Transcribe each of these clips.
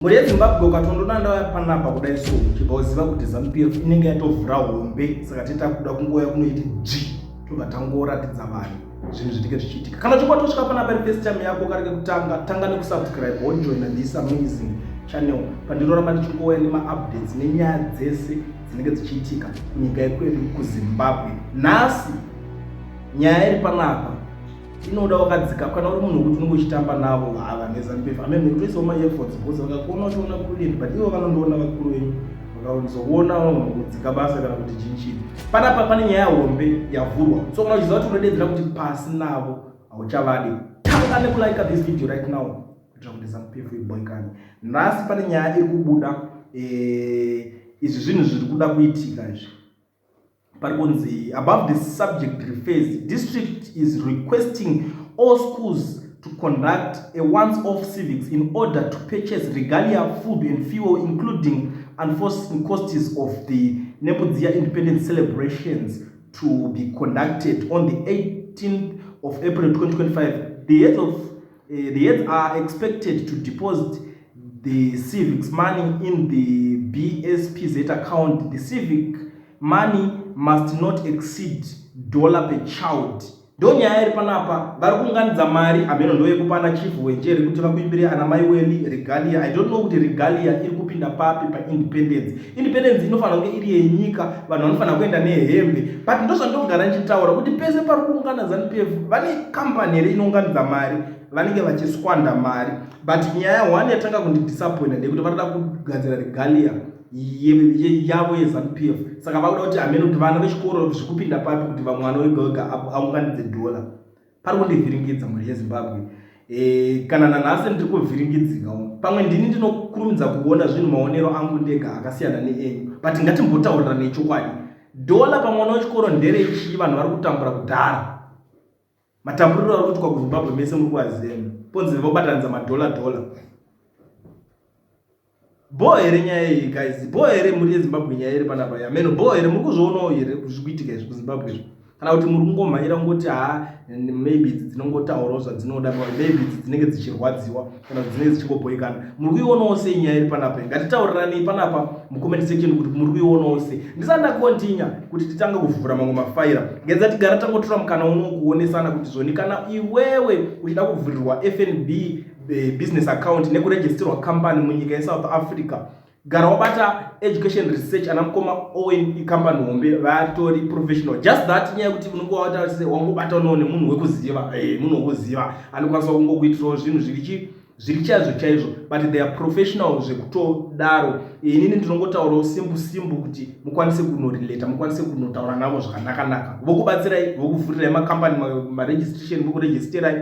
Mhuri yeZimbabwe, ukatondoona ndauya panapa kudai so, chibva uziva kuti ZANU PF inenge yatovhura hombe. Saka teta kuda kungouya kunoiti dzvi, tobva tangoratidza vanhu zvinhu zvinenge zvichiitika. Kana uchinge watosvika panapa iri first time yako, karege kutanga tanga nekusubscribe, wojoina this amazing channel pandinoramba ndichingouya nemaupdates nenyaya dzese dzinenge dzichiitika kunyika yekwedu kuZimbabwe. Nhasi nyaya iri panapa inoda wakadzika. Kana uri munhu wekuti unenge uchitamba navo hava neZANU PF, amene kutoisawo maefforts, because vakakuona uchiona kulindi, but ivo vanondoona vakuru venyu, vakazokuona kudzika basa kana kuti chinchii. Panapa pane nyaya hombe yavhurwa, so kana uchiziva kuti unodedzera kuti pasi navo, hauchavadi, tanga nekulike this video right now kuitira kuti ZANU PF iboikane. Nhasi pane nyaya iri kubuda. Izvi zvinhu zviri kuda kuitika izvi. Pari kunzi, "Above the subject refers, district is requesting all schools to conduct a once-off civics in order to purchase regalia, food and fuel, including unforeseen costs of the Nembudziya independence celebrations to be conducted on the 18th of April 2025. The heads are expected to deposit the civics money in the BSPZ account. The civic money must not exceed dollar per child." Ndo nyaya iri panapa. Vari kuunganidza mari, hameno ndoyekupa ana chief wenjeri kuti vakuimbire ana maiweli regalia. I don't know kuti regalia iri kupinda papi paindependence. Independence inofanira kunge iri yenyika, vanhu vanofanira kuenda nehembe, but ndo zvandogara ndichitaura kuti pese pari kuungana ZANU PF, vane kambani here inounganidza mari, vanenge vachiswanda mari. But nyaya one yatanga kundidisappointa ndeyekuti varida kugadzira regalia yavo yeZANU PF. Saka vakuda kuti, hamene kuti vana vechikoro zvikupinda papi kuti vamwana wega wega aunganidze dhola. Pari kundivhiringidza, mhuri yeZimbabwe. Kana nanhasi ndiri kuvhiringidzikawo. Pamwe ndini ndinokurumidza kuona zvinhu, maonero angu ndega akasiyana neenyu, but ngatimbotaurirana nechokwadi. Dhola pamwana wechikoro nderechii? Vanhu vari kutambura kudhara. Matamburiro ari kuitwa kuZimbabwe mese muri kuvaziva. Ponzi vobatanidza madhola dhola. Bho here nyaya iyi, guys? Bho here, mhuri yeZimbabwe, nyaya iri panapa yameno? Bho here? Muri kuzvionawo here zviri kuitika izvi kuZimbabwe izvi, kana kuti muri kungomhanyira kungoti ha, maybe idzi dzinongotaurawo zvadzinoda, maybe idzi dzinenge dzichirwadziwa, kana kuti dzinenge dzichingobhoikana? Muri kuionawo sei nyaya iri panapa? Ngatitauriranei panapa mucomment section kuti muri kuionawo sei. Ndisati ndakontinya kuti titange kuvhura mamwe mafaira, ngedza tigara tangotora mukana uno kuonesana kuti zvoni kana iwewe uchida kuvhurirwa FNB business account nekuregisterwa company munyika yeSouth Africa, gara wabata Education Research. Ana mukoma Owen icompany hombe, vatori professional. Just that nyaya yekuti unongowata wangobatanawo nemunhu wekuziva, munhu wekuziva anokwanisa kungokuitirawo zvinhu zviri chaizvo chaizvo, but they are professional zvekutodaro. Inini ndinongotaurawo simbu simbu kuti mukwanise kunorelata, mukwanise kunotaura navo zvakanakanaka, vokubatsirai, vokuvhurirai makambani, maregistration, vokuregisterai,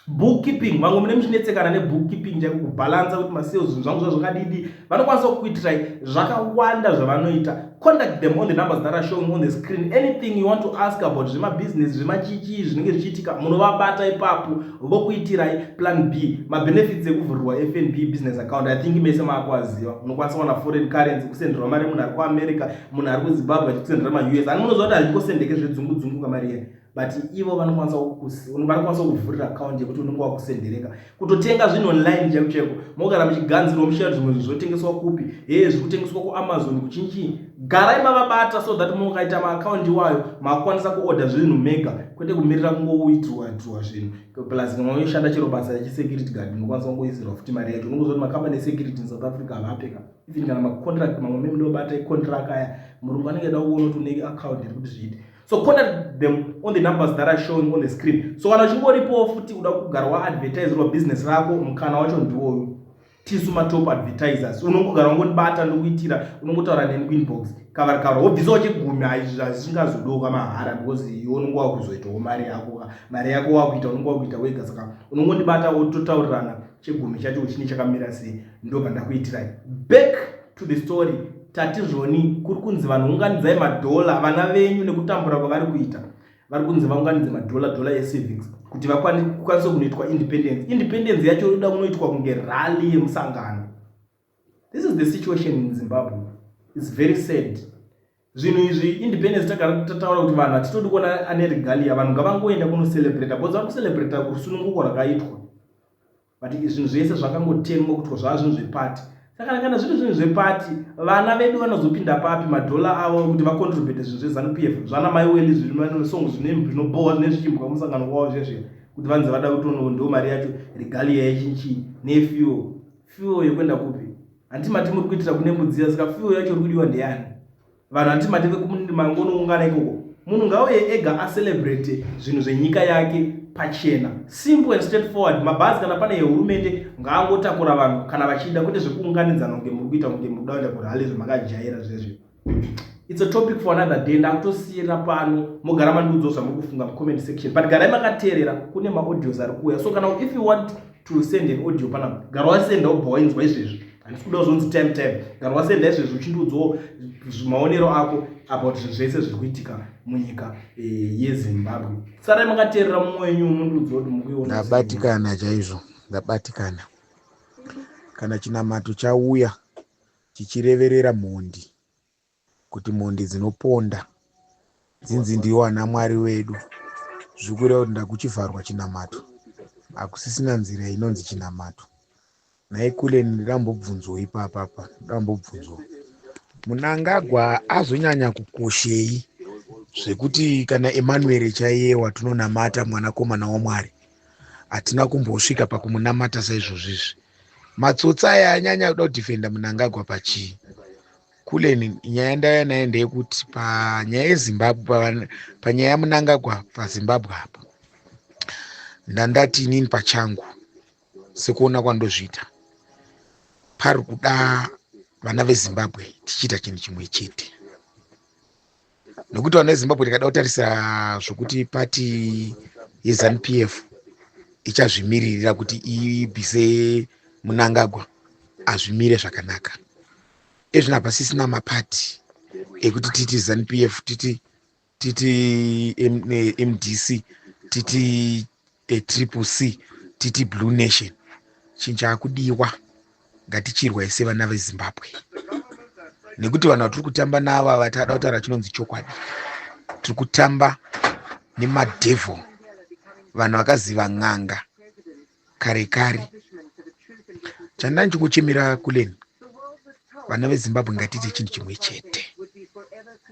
bookkeeping. Vamwe mune muchinetsekana nebookkeeping chaiko, kubhalansa kuti masales, zvinhu zvangu zvazvakadidi, vanokwanisa kukuitirai zvakawanda zvavanoita. Contact them on the numbers that are showing on the screen. Anything you want to ask about zvemabusiness, zvemachichi zvinenge zvichiitika, munovabata ipapo, vokuitirai. Plan B, mabenefits ekuvhurirwa FNB business account, I think mese maakuaziva. Unokwanisa kuwana foreign currency, kusenderwa mari munhu ari kuAmerica, munhu ari kuZimbabwe achikusendera maUS. Ani munoziva kuti hazvingosendeke zvedzungu dzungu kamari iya, but ivo vanokwanisa kuvhurira account yekuti unenge wakusendereka kutotenga zvinhu online chaiko chaiko. Mogara muchiganzirwa muchiya zvimwe zvinhu zvotengeswa kupi, he, zviri kutengeswa kuAmazon, kuchinchii. Garai mavabata so that mukaita maaccount iwayo makukwanisa kuorder zvinhu mega, kwete kumirira kungoitirwa itirwa zvinhu. Plus kana unoshanda chero basa rechisecurity guard, unokwanisa kungoisirwa futi mari yacho. Unongoziva kuti makambani esecurity in South Africa havapeka even kana macontract mamwe memundobata econtract aya, murungu anenge ada kuona kuti une account iri kuti zviite. So contact them on the numbers that are showing on the screen. So kana uchingoripowo futi uda kugara waadvertiserwa business rako, mukana wacho ndiwoyu. Tisu matop advertisers. Unongogara wangondibata, ndokuitira. Unongotaura neni kuinbox, kavari kaura, wobvisawo chegumi. Hazvingazodoka mahara because iwe unonge wakuzoitawo mari yako. Mari yako wakuita, unonge wakuita wega. Saka unongondibata, wototaurirana chegumi chacho chine chakamira sei, ndobva ndakuitirai. Back to the story. Tati zvoni kuri kunzi vanhu unganidzai madhola. Vana venyu nekutambura kwavari kuita, vari kunzi vaunganidze madhola dhola ecivics kuti vakwanise kunoitwa independence. Independence yacho inoda kunoitwa kunge rally yemusangano. This is the situation in Zimbabwe. It's very sad zvinhu izvi. Independence, tagara tataura kuti vanhu hatitodi kuona ane regalia. Vanhu ngavangoenda kunocelebrata because vari kucelebrata rusununguko rwakaitwa. But zvinhu zvese zvakangotemwa kuti zvava zvinhu zvepati. Saka kana zviri zvinhu zvepati, vana vedu vanozopinda papi madhola avo kuti vacontribute zvinhu zveZanu PF? Zvana mai Welly zviri song zvinobhowa zvinenge zvichiimbwa musangano kwavo zvezve kuti vanzi vada kutono ndo mari yacho regalia yechinchi nefuel. Fuel yekuenda kupi? Hanti mati muri kuitira kune mbudziya saka fuel yacho iri kudiwa ndeyani? Vanhu handiti mati vekumangonoungana ikoko. Munhu ngauye ega acelebrate zvinhu zvenyika yake pachena. Simple and straightforward. Mabhazi kana pane yehurumende ngaangotakura vanhu kana vachida kwete zvekuunganidzana kunge muri kuita kunge muri kuda kuenda kurally zvamakajaira zvezvi. It's a topic for another day. Ndakutosiyira pano mogara mandiudzawo zvamuri kufunga mucomment section. But garai makateerera kune maaudios ari kuuya. So kana if you want to send an audio panapa gara wasenda wobva wainzwa izvezvi. Handisi kuda kuzonzi time time. Gara wasenda izvezvi uchindiudzawo maonero ako about zvinhu zvese zviri kuitika munyika eh, yeZimbabwe. Sarai makateerera mumwe wenyu mundiudzawo kuti mukuiona. Ndabatikana chaizvo, ndabatikana. Kana chinamato chauya chichireverera mhondi kuti mhondi dzinoponda dzinzi ndiwo ana Mwari wedu, zvikureva kuti ndakuchivharwa chinamato, hakusisina nzira inonzi chinamato. Nhai kule ndambobvunzwo ipapa apa, ndambobvunzwo. Munangagwa azonyanya kukoshei zvekuti kana Emmanuel chaiye watinonamata mwanakomana waMwari hatina kumbosvika pakumunamata saizvozvi izvi. Matsotsi aya anyanya kuda kudhifenda Munangagwa pachii? Kuleni nyaya ndauya nayo ndeyekuti panyaya yeZimbabwe, panyaya yaMunangagwa paZimbabwe apa, ndandati inini pachangu sekuona kwandozviita pari kuda vana veZimbabwe tichiita chinhu chimwe chete. Nokuti vana veZimbabwe tikada kutarisa zvokuti pati yeZanu PF ichazvimiririra kuti ibvise Munangagwa azvimire zvakanaka. Ezvino hapasisina mapati ekuti titi Zanu PF, titi titi MDC, titi Triple C, titi Blue Nation. Chinhu chaakudiwa ngatichirwai sevana veZimbabwe, nekuti vanhu vatiri kutamba navo ava tada kutaura chinonzi chokwadi, tiri kutamba nemadevil, vanhu vakaziva n'anga kare kare. Chandanga ndichingochemera kuleni, vana veZimbabwe ngatiite chinhu chimwe chete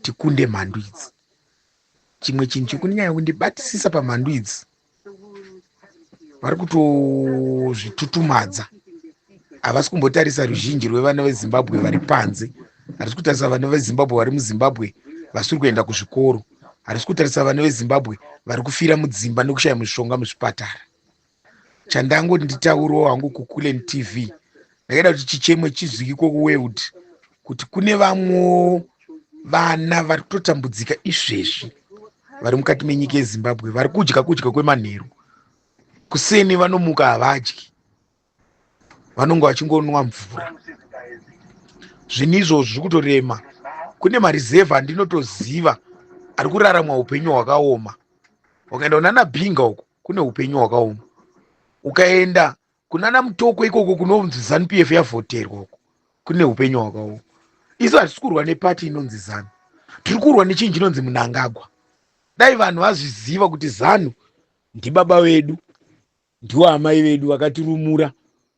tikunde mhandu idzi. Chimwe chinhu chikunyanya kundibatisisa pamhandu idzi, vari kutozvitutumadza, havasi kumbotarisa ruzhinji rwevana veZimbabwe vari panze, harisi kutarisa vana veZimbabwe vari muZimbabwe vasiri kuenda kuzvikoro, harisi kutarisa vana veZimbabwe vari kufira mudzimba nekushaya mishonga muzvipatara. Chandangoti nditaurewo hangu kuKulen TV, ndakaida kuti chichemo chizwikwe kuworld kuti kune vamwewo vana vari kutotambudzika izvezvi vari mukati menyika yeZimbabwe, vari kudya kudya kwemanheru, kuseni vanomuka havadyi, vanonge vachingonwa mvura. Zvinhu izvozvo zviri kutorema. Kune marizevha andinotoziva ari kurarama upenyu hwakaoma. Ukaenda kunana Binga uko kune upenyu hwakaoma, ukaenda kunana Mutoko ikoko kunonzi Zanu PF yavhoterwa uko kune upenyu hwakaoma. Isu hatisi kurwa nepati inonzi Zanu, tiri kurwa nechinhu chinonzi Munangagwa. Dai vanhu vazviziva kuti Zanu ndibaba vedu, ndiwo amai vedu vakatirumura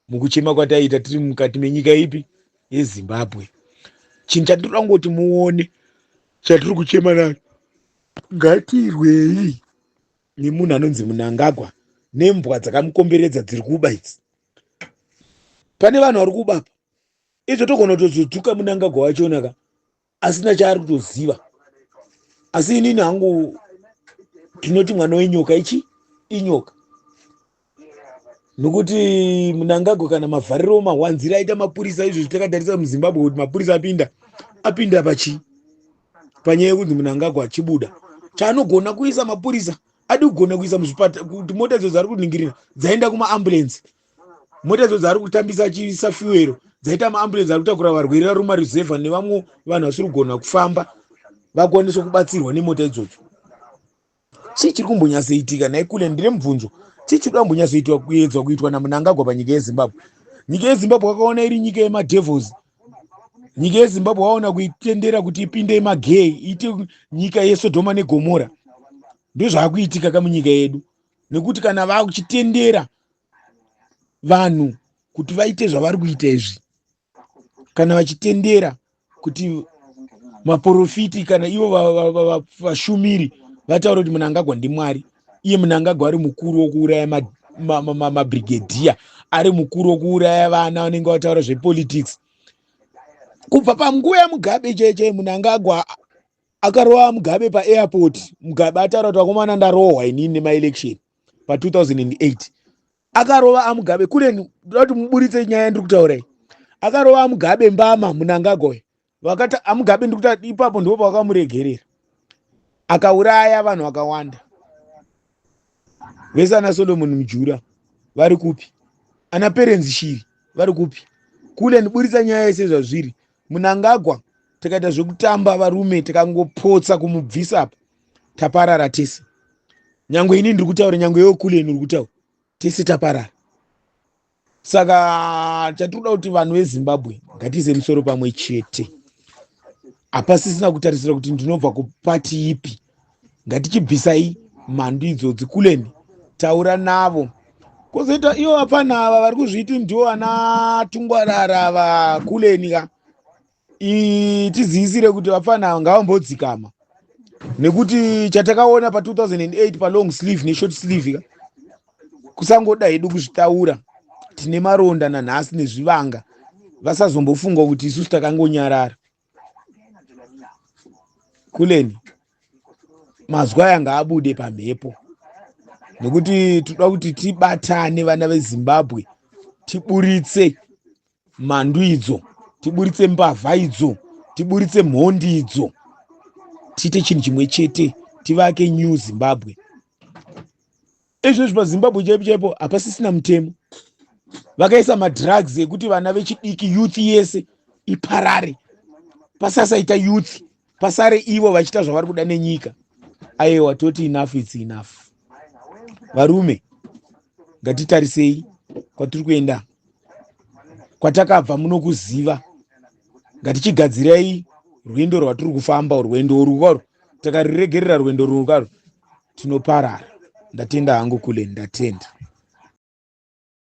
mukuchema kwataiita tiri mukati menyika ipi yeZimbabwe. Chinhu chatinoda kungoti muone chatiri kuchema nacho, ngatirwei nemunhu anonzi Munangagwa nembwa dzakamukomberedza dziri kuba idzi. Pane vanhu vari kuba apa, izvo togona kutozotuka Munangagwa wachona ka asina chaari kutoziva. Asi inini hangu tinoti mwana wenyoka ichi inyoka, nokuti Munangagwa kana mavhariro mahwanzira aita mapurisa izvo takatarisa muZimbabwe kuti mapurisa apinda apinda pachii panyaya yekunzi Munangagwa achibuda, chaanogona kuisa mapurisa adi kugona kuisa muzvipatara kuti mota idzo dzaari kuningirira dzaenda kumaambulensi, mota idzo dzaari kutambisa achiisa fuel dzaita maambulensi ari kutakura varwere vari mumaruzevha nevamwe vanhu vasiri kugona kufamba vakwanise kubatsirwa nemota idzodzo. Chii chiri kumbonyatsoitika nhai kule? Ndine mubvunzo. Chii chiri kumbonyatsoitwa kuedzwa kuitwa naMunangagwa panyika yeZimbabwe? Nyika yeZimbabwe wakaona iri nyika yemadevils. Nyika yeZimbabwe waona kuitendera kuti ipinde magay, iite nyika yeSodhoma neGomora. Ndozvaakuitika ka munyika yedu, nekuti kana vakuchitendera Vanhu kuti vaite zvavari kuita izvi, kana vachitendera kuti maprofiti kana ivo vashumiri vataura kuti Mnangagwa ndiMwari, iye Mnangagwa ari mukuru wokuuraya mabrigadier, ari mukuru wokuuraya vana vanenge vataura zvepolitics. Kubva panguva yaMugabe chaiyo chaiyo, Mnangagwa akarova Mugabe paairport. Mugabe ataura kuti, "Vakomana, ndarohwa inini nemaelection." Pa2008 akarova aMugabe kule. Ndoda kuti muburitse nyaya yandiri kutaurai. Akarova aMugabe mbama Mnangagwa. Vakati aMugabe, ndikuti ipapo ndipo pavakamuregerera. Akauraya vanhu vakawanda vese. Ana Solomon Mujura vari kupi? Ana Perenzi Shiri vari kupi? Kule, ndiburitsa nyaya yese zvazviri. Mnangagwa tikaita zvekutamba, varume, tikangopotsa kumubvisa apa, taparara tese. Nyange ini ndiri kutaura, nyange iwe kule uri kutaura, tese taparara. Saka chatinoda kuti vanhu veZimbabwe ngatiise musoro pamwe chete. Hapasisina kutarisira kuti ndinobva kupati ipi. Ngatichibvisai mhandu idzodzi. Kuleni, taura navo. Kwozoita ivo vapfana ava vari kuzviti ndivo vana tungwarara vakuleni ka, tizivisire kuti vapfana ava ngavambodzikama, nekuti chatakaona pa2008 palong sleeve neshort sleeve ka, kusangoda hedu kuzvitaura, tine maronda nanhasi nezvivanga. Vasazombofunga kuti isusu takangonyarara. Kuleni, mazwi aya ngaabude pamhepo, nekuti toda kuti tibatane, vana veZimbabwe, tiburitse mhandu idzo, tiburitse mbavha idzo, tiburitse mhondi idzo, tiite chinhu chimwe chete, tivake new Zimbabwe. Izvezvi paZimbabwe chaipo chaipo hapasisina mutemo. Vakaisa madrugs ekuti vana vechidiki, youth yese iparare, pasasaita youth, pasare ivo vachiita zvavari kuda nenyika. Aiwa, toti enough, it's enough. Varume, ngatitarisei kwatiri kuenda, kwatakabva munokuziva. Ngatichigadzirai rwendo rwatiri kufamba. Rwendo urwu takariregerera, rwendo rwukaro tinoparara. Ndatenda hangu kule, ndatenda.